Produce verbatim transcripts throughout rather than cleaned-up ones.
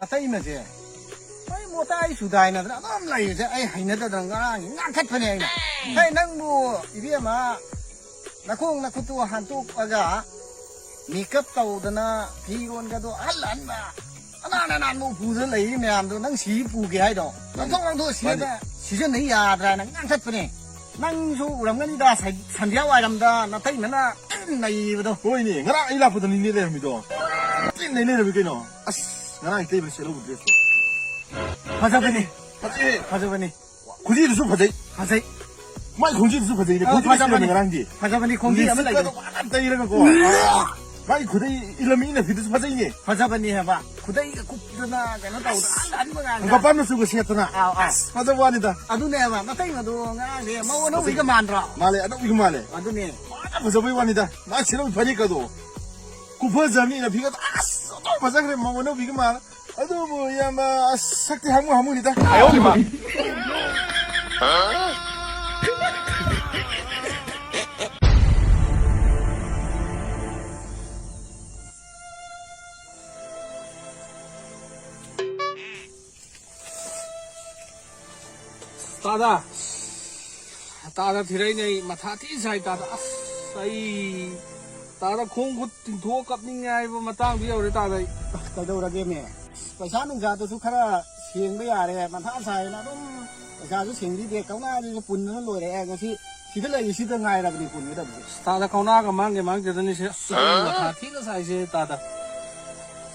ꯑꯇꯩꯃꯁꯦ ꯃꯣꯏ ꯃꯣꯇꯥꯏ ꯁꯨꯗꯥꯏꯅꯗꯅ ꯑꯗꯨꯝ ꯂꯩꯕꯁꯦ ꯑꯩ ꯍꯩꯅꯗꯗꯅ ꯉꯔꯥꯡꯁꯦ ꯉꯥꯡꯈꯠꯄꯅꯦ ꯑꯩꯅ꯫ "ꯍꯦ, ꯅꯪꯕꯨ ꯏꯕꯦꯝꯃ ꯅꯈꯣꯡ ꯅꯈꯨꯠꯇꯨ ꯍꯥꯟꯇꯣꯛꯑꯒ ꯃꯦꯀꯞ ꯇꯧꯗꯅ ꯐꯤꯔꯣꯟꯒꯗꯣ ꯑꯍꯜ ꯑꯍꯟꯕ ꯑꯅꯥꯟ ꯑꯅꯥꯟꯕ ꯎꯄꯨꯗ ꯂꯩꯔꯤ ꯃꯌꯥꯝꯗꯣ ꯅꯪ ꯁꯤ ꯄꯨꯒꯦ ꯍꯥꯏꯗꯣ? ꯂꯧꯊꯣꯛ ꯂꯧꯊꯣꯛ ꯁꯤꯗ ꯁꯤꯖꯤꯟꯅ ꯌꯥꯗ꯭ꯔꯥ ꯍꯥꯏꯅ ꯉꯥꯡꯈꯠꯄꯅꯦ꯫ ꯅꯪꯁꯨ ꯎꯔꯝꯒꯅꯤꯗ ꯁꯟ-, ꯁꯟꯙ꯭ꯌꯥ ꯋꯥꯏꯔꯝꯗ ꯅꯇꯩꯃꯅ ꯀꯟꯅ ꯅꯩꯕꯗꯣ꯫ ꯍꯣꯏꯅꯦ, ꯉꯔꯥꯡ ꯑꯩ ꯂꯥꯛꯄꯗꯅꯤꯅꯦ ꯂꯩꯔꯝꯃꯤꯗꯣ꯫ ꯀꯟꯅ ꯅꯩ ꯂꯩꯔꯝꯃꯤ ꯀꯩꯅꯣ꯫ ꯑꯁ, ꯉꯔꯥꯡ ꯏꯇꯩꯃ ꯁꯦꯠꯍꯧꯕ ꯗ꯭ꯔꯦꯁꯇꯣ꯫ ꯐꯖꯕꯅꯤ꯫ ꯐꯖꯩꯍꯦ꯫ ꯐꯖꯕꯅꯤ꯫ ꯈꯨꯖꯤꯗꯨꯁꯨ ꯐꯖꯩ꯫ ꯐꯖꯩ꯫ ꯃꯥꯏ ꯈꯣꯡꯖꯤꯗꯨꯁꯨ ꯐꯖꯩꯅꯦ꯫ ꯑ, ꯈꯣꯡꯖꯤ ꯐꯖꯕꯅꯤ꯫ ꯁꯤꯔꯝꯃꯦ ꯉꯔꯥꯡꯗꯤ꯫ ꯐꯖꯕꯅꯤ, ꯈꯣꯡꯖꯤ ꯑꯃ ꯂꯤꯞꯁꯇꯤꯛꯀꯗꯣ ꯂꯩꯕꯅꯤ꯫ ꯐꯖꯅ ꯇꯩꯔꯒꯀꯣ꯫ ꯃꯥꯏ ꯈꯨꯗꯩ ꯏꯂꯝꯃꯤ ꯏꯅ ꯐꯤꯗꯨꯁꯨ ꯐꯖꯩꯅꯦ꯫ ꯐꯖꯕꯅꯤ ꯍꯥꯏꯕ꯫ ꯈꯨꯗꯩꯒ ꯀꯨꯞꯇꯅ ꯀꯩꯅꯣ ꯇꯧꯗꯅ ꯑꯍꯟ ꯑꯍꯟꯕ ꯉꯥꯛꯇ꯫ ꯍꯪꯒꯄꯥꯟ ꯃꯆꯨꯒ ꯁꯦꯠꯇꯅ꯫ ꯑꯥꯎ, ꯑꯥꯎ꯫ ꯑꯁ, ꯐꯖꯕ ꯋꯥꯅꯤꯗ꯫ ꯑꯗꯨꯅꯦ ꯍꯥꯏꯕ꯫ ꯅꯇꯩꯃꯗꯣ ꯉꯔꯥꯡꯗꯤ ꯃꯧ ꯑꯅꯧꯕꯤꯒ ꯃꯥꯟꯗ꯭ꯔꯣ? ꯃꯥꯜꯂꯦ, ꯑꯅꯧꯕꯤꯒ ꯃꯥꯜꯂꯦ꯫ ꯑꯗꯨꯅꯦ꯫ ꯐꯖ ꯐꯖꯕꯩ ꯋꯥꯅꯤꯗ꯫ ꯃꯥ ꯁꯦꯠꯂꯝꯃꯤ ꯐꯅꯦꯛꯀꯗꯣ꯫ ꯈꯨꯐꯖ ꯑꯃꯅꯤ ꯏꯅ ꯐꯤꯒꯗꯣ꯫ ꯑꯁ, ꯑꯣꯟꯊꯣꯛ ꯐꯖꯈ꯭ꯔꯦ, ꯃꯧ ꯑꯅꯧꯕꯤꯒ ꯃꯥꯜꯂꯦ꯫ ꯑꯗꯨꯕꯨ ꯏꯌꯥꯝꯕ, ꯑꯁ, ꯁꯛꯇꯤ ꯍꯥꯃꯨ ꯍꯥꯃꯨꯅꯤꯗ꯫ ꯇꯥꯗ, ꯇꯥꯗ ꯊꯤꯔꯛꯏꯅꯦ ꯑꯩ꯫ ꯃꯊꯥ ꯊꯤ ꯁꯥꯏ ꯇꯥꯗ꯫ ꯑꯁ, ꯑꯩ ꯇꯥꯗ ꯈꯣꯡ ꯈꯨꯠ ꯇꯤꯡꯊꯣꯛꯑ ꯀꯞꯅꯤꯡꯉꯦ ꯍꯥꯏꯕ ꯃꯇꯥꯡꯗꯨ ꯌꯧꯔꯦ ꯇꯥꯗ ꯑꯩ꯫ ꯑꯁ, ꯀꯩꯗꯧꯔꯒꯦꯃꯦ? ꯑꯁ, ꯄꯩꯁꯥ ꯅꯨꯡꯁꯥꯗꯨꯁꯨ ꯈꯔ ꯁꯦꯡꯕ ꯌꯥꯔꯦ꯫ ꯃꯊꯥ ꯁꯥꯏꯅ ꯑꯗꯨꯝ ꯄꯩꯁꯥꯁꯨ ꯁꯦꯡꯕꯤꯗꯦ꯫ ꯀꯧꯅꯥꯁꯤꯁꯨ ꯄꯨꯟꯗꯅ ꯂꯣꯏꯔꯦ꯫ ꯉꯁꯤ ꯁꯤꯗ ꯂꯩꯔꯤꯁꯤꯗ ꯉꯥꯏꯔꯕꯅꯤ ꯄꯨꯟꯒꯗꯕꯁꯦ꯫ ꯇꯥꯗ ꯀꯧꯅꯥꯒ ꯃꯥꯡꯒꯦ ꯃꯥꯡꯖꯗꯅꯤꯁꯦ꯫ ꯑꯁ, ꯑꯩ ꯃꯊꯥ ꯊꯤꯅ ꯁꯥꯏꯁꯦ ꯇꯥꯗ꯫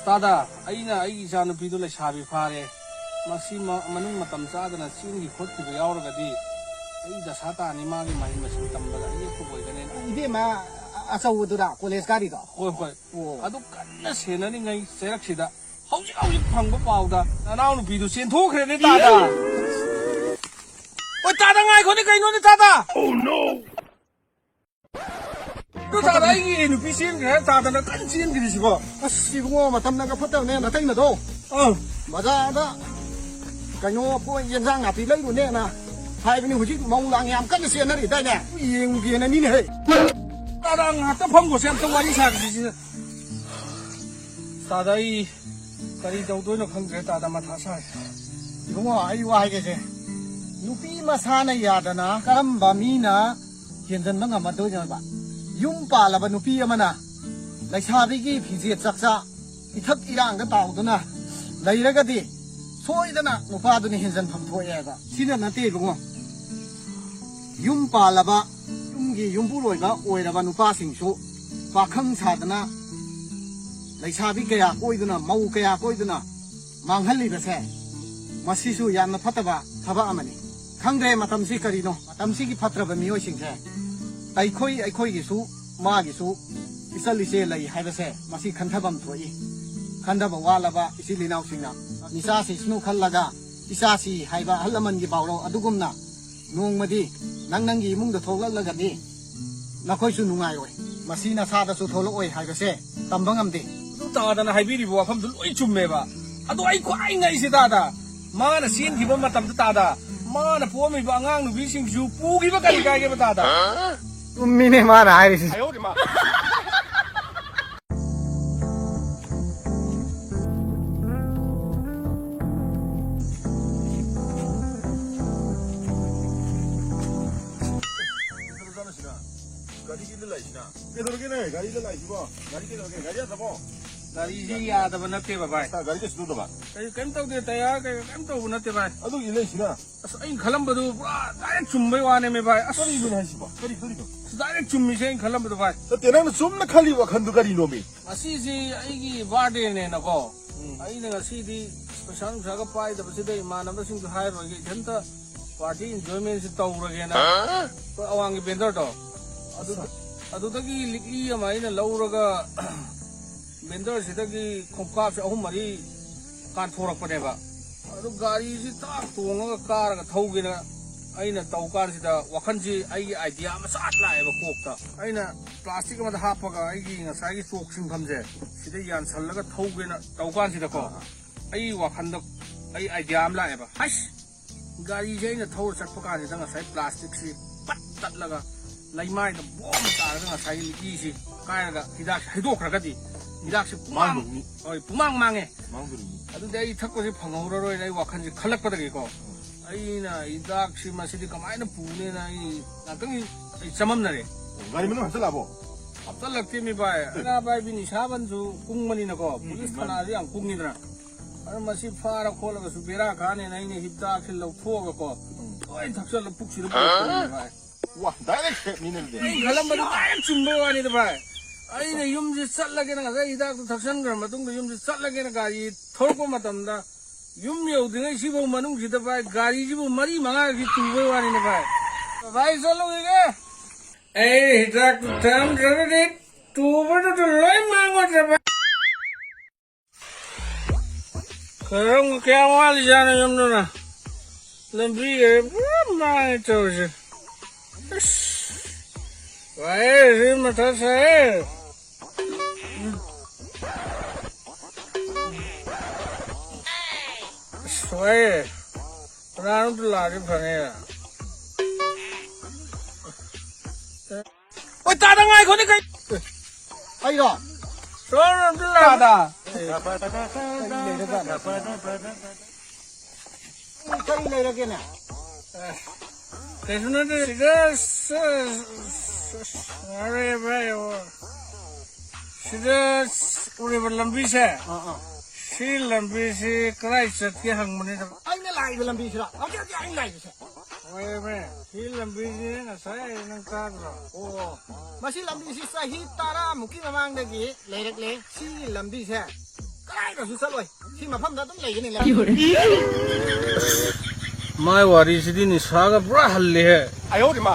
ꯇꯥꯗ, ꯑꯩꯅ ꯑꯩꯒꯤ ꯏꯆꯥ ꯅꯨꯄꯤꯗꯨ ꯂꯩꯁꯥꯕꯤ ꯐꯥꯔꯦ꯫ ꯃꯁꯤ ꯃ-, ꯃꯅꯨꯡ ꯃꯇꯝ ꯆꯥꯗꯅ ꯆꯦꯟꯈꯤ ꯈꯣꯠꯈꯤꯕ ꯌꯥꯎꯔꯒꯗꯤ ꯑꯩ ꯗꯁꯥ ꯇꯥꯅꯤ, ꯃꯥꯒꯤ ꯃꯍꯩ ꯃꯁꯤꯡ ꯇꯝꯕꯗ ꯑꯌꯦꯠꯄ ꯑꯣꯏꯒꯅꯤ꯫ ꯏꯕꯦꯝꯃ ꯑ-, ꯑꯆꯧꯕꯗꯨꯔꯥ ꯀꯣꯂꯦꯖ ꯀꯥꯔꯤꯗꯣ? ꯍꯣꯏ, ꯍꯣꯏ꯫ ꯑꯣ꯫ ꯑꯗꯨ ꯀꯟꯅ ꯁꯦꯟꯅꯔꯤꯉꯩ ꯆꯩꯔꯛꯁꯤꯗ ꯍꯧꯖꯤꯛ ꯍꯧꯖꯤꯛ ꯐꯪꯕ ꯄꯥꯎꯗ ꯅꯅꯥꯎ ꯅꯨꯄꯤꯗꯨ ꯆꯦꯟꯊꯣꯛꯈ꯭ꯔꯦꯅꯦ ꯇꯥꯗ꯫ ꯍꯣꯏ, ꯇꯥꯗ ꯉꯥꯏꯈꯣꯅꯦ, ꯀꯩꯅꯣꯅꯦ ꯇꯥꯗ? ꯑꯗꯨ ꯇꯥꯗ, ꯑꯩꯒꯤ ꯅꯨꯄꯤ ꯆꯦꯟꯈ꯭ꯔꯦ ꯍꯥꯏ ꯇꯥꯗꯅ ꯀꯟꯅ ꯆꯦꯟꯈ꯭ꯔꯤꯁꯤꯕꯣ꯫ ꯑꯁ, ꯏꯕꯨꯡꯉꯣ, ꯃꯇꯝꯅꯒ ꯐꯠꯇꯕꯅꯦ, ꯅꯇꯩꯃꯗꯣ꯫ ꯑꯥ꯫ ꯕꯖꯥꯔꯗ ꯀꯩꯅꯣ ꯄꯣꯠ ꯌꯦꯟꯖꯥꯡ ꯅꯥꯄꯤ ꯂꯩꯔꯨꯅꯦꯅ ꯍꯥꯏꯕꯅꯤ꯫ ꯍꯧꯖꯤꯛ ꯃꯧ ꯂꯥꯡ ꯌꯥꯝ ꯀꯟꯅ ꯆꯦꯟꯅꯔꯤꯗꯥꯏꯅꯦ? ꯌꯦꯡꯉꯨꯒꯦꯅꯅꯤꯅꯦ ꯍꯦ꯫ ꯇꯥꯗ, ꯉꯥꯏꯍꯥꯛꯇꯪ ꯐꯝꯈꯣꯁꯦ, ꯑꯝꯇ ꯋꯥꯔꯤ ꯁꯥꯈꯤꯁꯤꯗ꯫ ꯇꯥꯗ, ꯑꯩ ꯀꯔꯤ ꯇꯧꯗꯣꯏꯅꯣ ꯈꯪꯗ꯭ꯔꯦ ꯇꯥꯗ, ꯃꯊꯥ ꯁꯥꯏ꯫ ꯏꯕꯨꯡꯉꯣ, ꯑꯩ ꯋꯥ ꯍꯥꯏꯒꯦꯁꯦ꯫ ꯅꯨꯄꯤ ꯃꯁꯥꯅ ꯌꯥꯗꯅ ꯀꯔꯝꯕ ꯃꯤꯅ ꯍꯦꯟꯖꯟꯕ ꯉꯝꯃꯗꯣꯏꯅꯣꯕ? ꯌꯨꯝ ꯄꯥꯜꯂꯕ ꯅꯨꯄꯤ ꯑꯃꯅ ꯂꯩꯁꯥꯕꯤꯒꯤ ꯐꯤꯖꯦꯠ ꯆꯛꯆꯥ, ꯏꯊꯛ ꯏꯔꯥꯡꯗ ꯇꯥꯎꯗꯨꯅ ꯂꯩꯔꯒꯗꯤ ꯁꯣꯏꯗꯅ ꯅꯨꯄꯥꯗꯨꯅ ꯍꯦꯟꯖꯟꯐꯝ ꯊꯣꯛꯑꯦꯕ꯫ ꯁꯤꯅ ꯅꯠꯇꯦ ꯏꯕꯨꯡꯉꯣ꯫ ꯌꯨꯝ ꯄꯥꯜꯂꯕ, ꯌꯨꯝꯒꯤ ꯌꯨꯝꯕꯨꯔꯣꯏꯕ ꯑꯣꯏꯔꯕ ꯅꯨꯄꯥꯁꯤꯡꯁꯨ ꯄꯥꯈꯪ ꯁꯥꯗꯅ ꯂꯩꯁꯥꯕꯤ ꯀꯌꯥ ꯀꯣꯏꯗꯨꯅ, ꯃꯧ ꯀꯌꯥ ꯀꯣꯏꯗꯨꯅ ꯃꯥꯡꯍꯜꯂꯤꯕꯁꯦ, ꯃꯁꯤꯁꯨ ꯌꯥꯝꯅ ꯐꯠꯇꯕ ꯊꯕꯛ ꯑꯃꯅꯤ꯫ ꯈꯪꯗ꯭ꯔꯦ ꯃꯇꯝꯁꯤ ꯀꯔꯤꯅꯣ, ꯃꯇꯝꯁꯤꯒꯤ ꯐꯠꯇ꯭ꯔꯕ ꯃꯤꯑꯣꯏꯁꯤꯡꯁꯦ꯫ ꯑꯩꯈꯣꯏ, ꯑꯩꯈꯣꯏꯒꯤꯁꯨ, ꯃꯥꯒꯤꯁꯨ ꯏꯆꯜ ꯏꯆꯦ ꯂꯩ ꯍꯥꯏꯕꯁꯦ, ꯃꯁꯤ ꯈꯟꯊꯐꯝ ꯊꯣꯛꯏ꯫ ꯈꯟꯊꯕ ꯋꯥꯠꯂꯕ ꯏꯆꯤꯜ ꯏꯅꯥꯎꯁꯤꯡꯅ ꯅꯤꯁꯥ ꯁꯤꯁꯅꯨ ꯈꯜꯂꯒ ꯏꯆꯥꯁꯤ ꯍꯥꯏꯕ ꯑꯍꯜ ꯂꯃꯟꯒꯤ ꯄꯥꯎꯔꯧ ꯑꯗꯨꯒꯨꯝꯅ ꯅꯣꯡꯃꯗꯤ ꯅꯪ ꯅꯪꯒꯤ ꯏꯃꯨꯡꯗ ꯊꯣꯛꯂꯛꯂꯒꯗꯤ ꯅꯈꯣꯏꯁꯨ ꯅꯨꯡꯉꯥꯏꯔꯣꯏ꯫ ꯃꯁꯤ ꯅꯁꯥꯗꯁꯨ ꯊꯣꯛꯂꯛꯑꯣꯏ ꯍꯥꯏꯕꯁꯦ ꯇꯝꯕ ꯉꯝꯗꯦ꯫ ꯑꯗꯨ ꯇꯥꯗꯅ ꯍꯥꯏꯕꯤꯔꯤꯕ ꯋꯥꯐꯝꯗꯨ ꯂꯣꯏ ꯆꯨꯝꯃꯦꯕ꯫ ꯑꯗꯣ ꯑꯩ ꯈ꯭ꯋꯥꯏ ꯉꯛꯏꯁꯦ ꯇꯥꯗ, ꯃꯥꯅ ꯆꯦꯟꯈꯤꯕ ꯃꯇꯝꯗ ꯇꯥꯗ, ꯃꯥꯅ ꯄꯣꯛꯑꯝꯃꯤꯕ ꯑꯉꯥꯡ ꯅꯨꯄꯤꯁꯤꯡꯁꯨ ꯄꯨꯈꯤꯕ ꯀꯔꯤ ꯀꯥꯏꯒꯦꯕ ꯇꯥꯗ? ꯆꯨꯝꯃꯤꯅꯦ ꯃꯥꯅ ꯍꯥꯏꯔꯤꯁꯤ꯫ ꯀꯔꯤꯒꯤꯅꯣ ꯂꯥꯛꯏꯁꯤꯅ? ꯀꯩꯗꯧꯔꯒꯦꯅꯦ? ꯒꯥꯔꯤꯗ ꯂꯥꯛꯏꯁꯤꯕꯣ? ꯒꯥꯔꯤ ꯀꯩꯗꯧꯔꯒꯦ? ꯒꯥꯔꯤ ꯌꯥꯗ꯭ꯔꯕꯣ? ꯒꯥꯔꯤꯁꯤ ꯌꯥꯗꯕ ꯅꯠꯇꯦꯕ ꯚꯥꯏ꯫ ꯒꯥꯔꯤ ꯀꯩꯁꯨ ꯇꯧꯗꯕ? ꯀꯩ, ꯀꯩꯝ ꯇꯧꯗꯦ, ꯇꯌꯥꯔ ꯀꯩ ꯀꯩꯝ ꯇꯧꯕ ꯅꯠꯇꯦ ꯚꯥꯏ꯫ ꯑꯗꯨ ꯏꯜꯂꯛꯏꯁꯤꯅ? ꯑꯁ, ꯑꯩꯅ ꯈꯜꯂꯝꯕꯗꯨ ꯄꯨꯔꯥ ꯗꯥꯏꯔꯦꯛ ꯆꯨꯝꯕꯩ ꯋꯥꯅꯦꯃꯦ ꯚꯥꯏ꯫ ꯑꯁ, ꯀꯔꯤꯅꯣꯅꯦ ꯍꯥꯏꯁꯤꯕꯣ? ꯀꯔꯤ, ꯀꯔꯤꯅꯣ? ꯑꯁ, ꯗꯥꯏꯔꯦꯛ ꯆꯨꯝꯃꯤꯁꯦ ꯑꯩꯅ ꯈꯜꯂꯝꯕꯗꯣ ꯚꯥꯏ꯫ ꯅꯠꯇꯦ, ꯅꯪꯅ ꯆꯨꯝꯅ ꯈꯜꯂꯤ ꯋꯥꯈꯜꯗꯨ ꯀꯔꯤꯅꯣꯃꯤ? ꯉꯁꯤꯁꯤ ꯑꯩꯒꯤ ꯕꯥꯔꯗꯦꯅꯦꯅꯀꯣ, ꯎꯝ꯫ ꯑꯩꯅ ꯉꯁꯤꯗꯤ ꯄꯩꯁꯥ ꯅꯨꯡꯁꯥꯒ ꯄꯥꯏꯗꯕꯁꯤꯗ ꯏꯃꯥꯟꯅꯕꯁꯤꯡꯁꯨ ꯍꯥꯏꯔꯣꯏꯒꯦ, ꯏꯊꯟꯇ ꯄꯥꯔꯇꯤ ꯏꯟꯖꯣꯏꯃꯦꯟꯁꯤ ꯇꯧꯔꯒꯦꯅ ꯑꯩꯈꯣꯏ ꯑꯋꯥꯡꯒꯤ ꯕꯦꯟꯗꯔꯗꯣ, ꯑꯗꯨꯗ, ꯑꯗꯨꯗꯒꯤ ꯂꯤꯛꯂꯤ ꯑꯃ ꯑꯩꯅ ꯂꯧꯔꯒ ꯕꯦꯟꯗꯔꯁꯤꯗꯒꯤ ꯈꯣꯡꯀꯥꯞꯁꯦ ꯑꯍꯨꯝ ꯃꯔꯤ ꯀꯥꯟꯊꯣꯔꯛꯄꯅꯦꯕ꯫ ꯑꯗꯨ ꯒꯥꯔꯤꯁꯤ ꯇꯥꯛ ꯇꯣꯡꯉꯒ ꯀꯥꯔꯒ ꯊꯧꯒꯦꯅ ꯑꯩꯅ ꯇꯧ ꯀꯥꯟꯁꯤꯗ ꯋꯥꯈꯜꯁꯤ ꯑꯩꯒꯤ ꯑꯥꯏꯗꯤꯌꯥ ꯑꯃ ꯆꯥꯠ ꯂꯥꯛꯑꯦꯕ ꯀꯣꯛꯇ꯫ ꯑꯩꯅ ꯄ꯭ꯂꯥꯁꯇꯤꯛ ꯑꯃꯗ ꯍꯥꯞꯄꯒ ꯑꯩꯒꯤ ꯉꯁꯥꯏꯒꯤ ꯆꯣꯛ ꯁꯤꯟꯐꯝꯁꯦ ꯁꯤꯗ ꯌꯥꯟꯁꯜꯂꯒ ꯊꯧꯒꯦꯅ ꯇꯧ ꯀꯥꯟꯁꯤꯗꯀꯣ, ꯑꯥ꯫ ꯑꯩ ꯋꯥꯈꯜꯗ ꯑꯩ ꯑꯥꯏꯗꯤꯌꯥ ꯑꯃ ꯂꯥꯛꯑꯦꯕ꯫ ꯍꯩꯁ! ꯒꯥꯔꯤꯁꯦ ꯑꯩꯅ ꯊꯧꯔ ꯆꯠꯄ ꯀꯥꯟꯁꯤꯗ ꯉꯁꯥꯏ ꯄ꯭ꯂꯥꯁꯇꯤꯛꯁꯤ ꯄꯠ ꯇꯠꯂꯒ ꯂꯩꯃꯥꯏꯗ ꯕꯣꯝ ꯇꯥꯔꯒ ꯉꯁꯥꯏꯒꯤ ꯂꯤꯛꯂꯤꯁꯤ ꯀꯥꯏꯔꯒ ꯍꯤꯗꯥꯛꯁꯤ ꯍꯩꯗꯣꯛꯈ꯭ꯔꯒꯗꯤ ꯍꯤꯗꯥꯛꯁꯦ ꯄꯨꯃꯥꯡ, ꯃꯥꯡꯗꯣꯔꯤꯅꯤ꯫ ꯍꯣꯏ, ꯄꯨꯃꯥꯡ ꯃꯥꯡꯉꯦ꯫ ꯃꯥꯡꯗꯣꯔꯤꯅꯤ꯫ ꯑꯗꯨꯗꯤ ꯑꯩ ꯊꯛꯄꯁꯦ ꯐꯪꯍꯧꯔꯔꯣꯏꯅ ꯑꯩ ꯋꯥꯈꯜꯁꯦ ꯈꯜꯂꯛꯄꯗꯒꯤꯀꯣ, ꯑꯩꯅ ꯍꯤꯗꯥꯛꯁꯤ ꯃꯁꯤꯗꯤ ꯀꯃꯥꯏꯅ ꯄꯨꯅꯦꯅ ꯑꯩ ꯉꯥꯛꯇꯪ ꯑꯩ ꯆꯃꯝꯅꯔꯦ꯫ ꯒꯥꯔꯤ ꯃꯅꯨꯡ ꯍꯥꯞꯆꯜꯂꯛꯑꯕꯣ? ꯍꯥꯞꯆꯜꯂꯛꯇꯦꯃꯤ ꯚꯥꯏ꯫ ꯑꯩꯅ ꯚꯥꯏ ꯕꯤꯅꯤꯁꯥꯕꯟꯁꯨ ꯀꯨꯡꯕꯅꯤꯅꯀꯣ, ꯎꯝ, ꯄꯨꯂꯤꯁ ꯎꯝ, ꯊꯥꯅꯥꯁꯨ ꯌꯥꯝ ꯀꯨꯡꯉꯤꯗꯅ꯫ ꯑꯗꯨ ꯃꯁꯤ ꯐꯥꯔ ꯈꯣꯠꯂꯒꯁꯨ ꯕꯦꯔꯥ ꯀꯥꯅꯦꯅ ꯑꯩꯅ ꯍꯤꯗꯥꯛꯁꯤ ꯂꯧꯊꯣꯛꯑꯒꯀꯣ, ꯎꯝ, ꯂꯣꯏ ꯊꯛꯆꯜꯂ ꯄꯨꯛꯁꯤꯗ ꯄꯨꯔꯛꯄꯅꯦ ꯚꯥꯏ꯫ ꯋꯥ, direct ꯍꯦꯛꯅꯤꯅꯦ ꯑꯗꯨꯗꯤ꯫ ꯑꯩꯅ ꯈꯜꯂꯝꯕꯗꯨ direct ꯆꯨꯝꯕꯩ ꯋꯥꯅꯤꯗ ꯚꯥꯏ꯫ ꯑꯩꯅ ꯌꯨꯝꯁꯦ ꯆꯠꯂꯒꯦꯅ, ꯉꯁꯥꯏ ꯍꯤꯗꯥꯛꯇꯨ ꯊꯛꯆꯟꯈ꯭ꯔ ꯃꯇꯨꯡꯗ ꯌꯨꯝꯁꯦ ꯆꯠꯂꯒꯦꯅ ꯒꯥꯔꯤ ꯊꯧꯔꯛꯄ ꯃꯇꯝꯗ, ꯌꯨꯝ ꯌꯧꯗ꯭ꯔꯤꯉꯩ ꯁꯤꯐꯧ ꯃꯅꯨꯡꯁꯤꯗ ꯚꯥꯏ, ꯒꯥꯔꯤꯁꯤꯕꯨ ꯃꯔꯤ ꯃꯉꯥꯒꯤ ꯇꯨꯕꯩ ꯋꯥꯅꯤꯅꯦ ꯚꯥꯏ꯫ ꯚꯥꯏ, ꯆꯠꯂꯨꯈꯤꯒꯦ꯫ ꯑꯩ ꯍꯤꯗꯥꯛꯇꯨ ꯊꯛꯑꯝꯗ꯭ꯔꯒꯗꯤ ꯇꯨꯕꯗꯨꯗ ꯂꯣꯏ ꯃꯥꯡꯉꯣꯏꯗ꯭ꯔ ꯚꯥꯏ? ꯀꯔꯝ ꯀꯌꯥꯝ ꯋꯥꯠꯂꯤꯖꯥꯠꯅꯣ ꯌꯨꯝꯗꯨꯅ? ꯂꯝꯕꯤꯒ ꯄꯨꯔꯥ ꯃꯥꯡꯉꯦ ꯇꯧꯔꯤꯁꯦ꯫ ꯑꯁ! ꯋꯥꯏꯌꯦ, ꯁꯤ ꯃꯊꯥ ꯁꯥꯏꯌꯦ꯫ ꯑꯁ, ꯋꯥꯏꯌꯦ꯫ ꯀꯅꯥꯅꯣꯝꯇ ꯂꯥꯛꯑꯗꯤ ꯐꯅꯤ꯫ ꯑꯣꯏ, ꯇꯥꯗ ꯉꯥꯏꯈꯣꯅꯦ, ꯀꯩ? ꯑꯩꯔꯣ? ꯁꯣꯝꯗ ꯑꯝꯇ ꯂꯥꯛꯑꯣ꯫ ꯇꯥꯗ꯫ ꯀꯔꯤ ꯂꯩꯔꯒꯦꯅꯦ? ꯀꯩꯁꯨ ꯅꯠꯇꯦ, ꯁꯤꯗ ꯁ-, ꯁ-, ꯁ-, ꯌꯥꯔꯦ ꯚꯥꯏ, ꯑꯣ꯫ ꯁꯤꯗ ꯎꯔꯤꯕ ꯂꯝꯕꯤꯁꯦ, ꯑꯥ, ꯑꯥ꯫ ꯁꯤ ꯂꯝꯕꯤꯁꯤ ꯀꯗꯥꯏ ꯆꯠꯀꯦ ꯍꯪꯕꯅꯤꯗ꯫ ꯑꯩꯅ ꯂꯥꯛꯏꯕ ꯂꯝꯕꯤꯁꯤꯔꯣ? ꯍꯧꯖꯤꯛ ꯍꯧꯖꯤꯛ ꯑꯩꯅ ꯂꯥꯛꯏꯕꯁꯦ? ꯍꯣꯏꯃꯦ, ꯁꯤ ꯂꯝꯕꯤꯁꯤ ꯉꯁꯥꯏ ꯅꯪ ꯇꯥꯗ꯭ꯔꯣ? ꯑꯣ, ꯃꯁꯤ ꯂꯝꯕꯤꯁꯤ ꯆꯍꯤ ꯇꯔꯥꯃꯨꯛꯀꯤ ꯃꯃꯥꯡꯗꯒꯤ ꯂꯩꯔꯛꯂꯦ꯫ ꯁꯤ ꯂꯝꯕꯤꯁꯦ ꯀꯗꯥꯏꯗꯁꯨ ꯆꯠꯂꯣꯏ꯫ ꯁꯤ ꯃꯐꯝꯗ ꯑꯗꯨꯝ ꯂꯩꯒꯅꯤ ꯂꯝꯕꯤ꯫ ꯃꯥꯏ ꯋꯥꯔꯤꯁꯤꯗꯤ ꯅꯤꯁꯥꯒ ꯄꯨꯔꯥ ꯍꯜꯂꯦꯍꯦ꯫ ꯑꯌꯧꯔꯤꯃ꯫